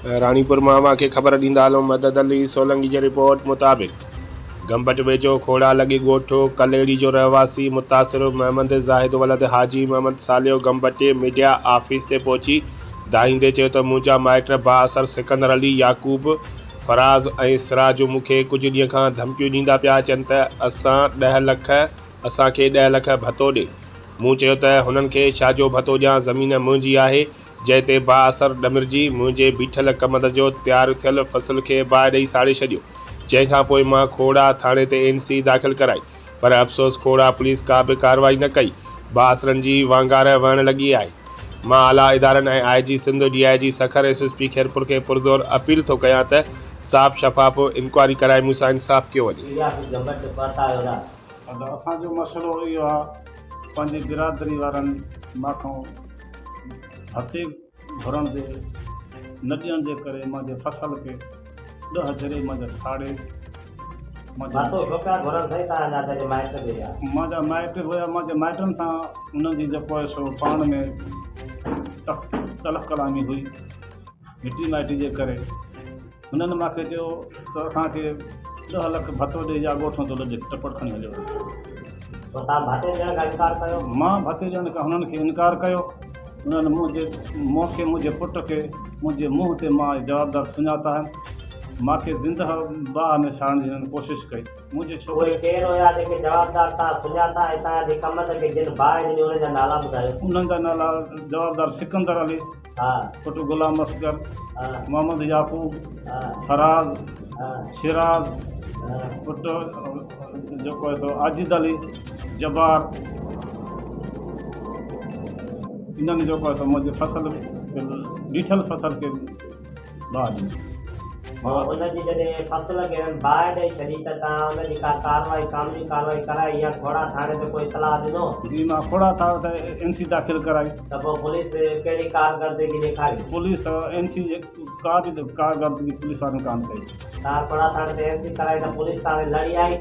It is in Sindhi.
راڻيپور مان اوهان کي خبر ڏيندا هلون مدد علي سولنگي جي رپورٽ مطابق گمبٽ ويجهو کوڙا لڳي ڳوٺ ڪليڙي جو رهواسي متاثر محمد زاهد ولد حاجي محمد صالح گمبٽ ميڊيا آفيس تي پهچي دانهيندي چيو ته منهنجا مائٽ بااثر سڪندر علي، يعقوب، فراز ۽ سراج مون کي ڪجهه ڏينهن کان ڌمڪيون ڏيندا پيا اچن ته اسان ڏهه لک اسان کي ڏهه لک ڀتو ڏي. مون چيو ته هنن کي ڇا جو ڀتو ڏيان زمين منهنجي آهي جنهن تي بااثر ڏمرجي منهنجي بيٺل ڪمند جو تيار ٿيل فصل کي باهه ڏئي ساڙي ڇڏيو، جنهن کان پوء مان کوڙا ٿاڻي تي اين سي داخل ڪرائي، پر افسوس کوڙا پوليس ڪا به ڪارروائي نه ڪئي، بااثرن جي وانگار وهڻ لڳي آهي. مان اعليٰ ادارن ۽ I G Sindh, D I G Sukkur, S S P Khairpur کي پرزور اپيل ٿو ڪيان ته صاف شفاف انڪوائري ڪرائي مون سان انصاف ڪيو وڃي. ميڊيا آفيس گمبٽ تي پهتا آهيو نه. ادا اسان جو مسئلو اهو آ پنهنجي برادري وارن ماکئون ڀتي گهرڻ جي نه ڏيڻ جي ڪري منهنجي فصل کي ڏهه جري منهنجا ساڙي ڀتو ڇو پيا گهرن سائين توهان جا جڏهن مائٽ به هيا. منهنجا مائٽ به هيا منهنجي مائٽن سان انهن جي جيڪو آهي سو پاڻ ۾ تلخ ڪلامي هئي مٽي مائٽي جي ڪري هنن مان کي چيو ته اسان کي ڏهه لک ڀتو ڏي يا ڳوٺ ٿو لڏي ٽپڙ کڻي هليو وڃ. پوء توهان ڀتي ڏيڻ کان انڪار ڪيو؟ مان ڀتي ڏيڻ کان هنن کي انڪار ڪيو. انهن منهنجي مون کي منهنجي پٽ کي منهنجي منهن تي مان جوابدار سڃاتا آهن. مان کي زندهه باهه ۾ ساڙڻ جي هنن ڪوشش ڪئي. منهنجي ڇوڪري. اهي ڪير هيا جيڪي جوابدار توهان سڃاتا ۽ توهان جي ڪمند کي جن باهه ڏني انهن جا نالا ٻڌايو؟ انهن جا نالا جوابدار سڪندر علي. پٽ غلام اصغر، محمد يعقوب، فراز، شيراز، پٽ جيڪو آهي سو عاجز علي، جبار، انهن جيڪو آهي سو منهنجي فصل بيٺل فصل کي باهه ڏني. پوء ان جي جڏهن فصل کي هنن باهه ڏئي ڇڏي ته توهان ان جي ڪا ڪارروائي قانوني ڪارروائي ڪرائي يا کوڙا ٿاڻي تي ڪو اطلاع ڏنو؟ جي مان کوڙا ٿاڻي تي اين سي داخل ڪرائي. ته پوء پوليس ڪهڙي ڪارڪردگي ڏيکاري؟ پوليس اين سي ڪا به ڪارڪردگي پوليس وارن ڪانه ڪئي. توهان کوڙا ٿاڻي تي اين سي ڪرائي ته پوليس ٿاڻي لڙي آئي؟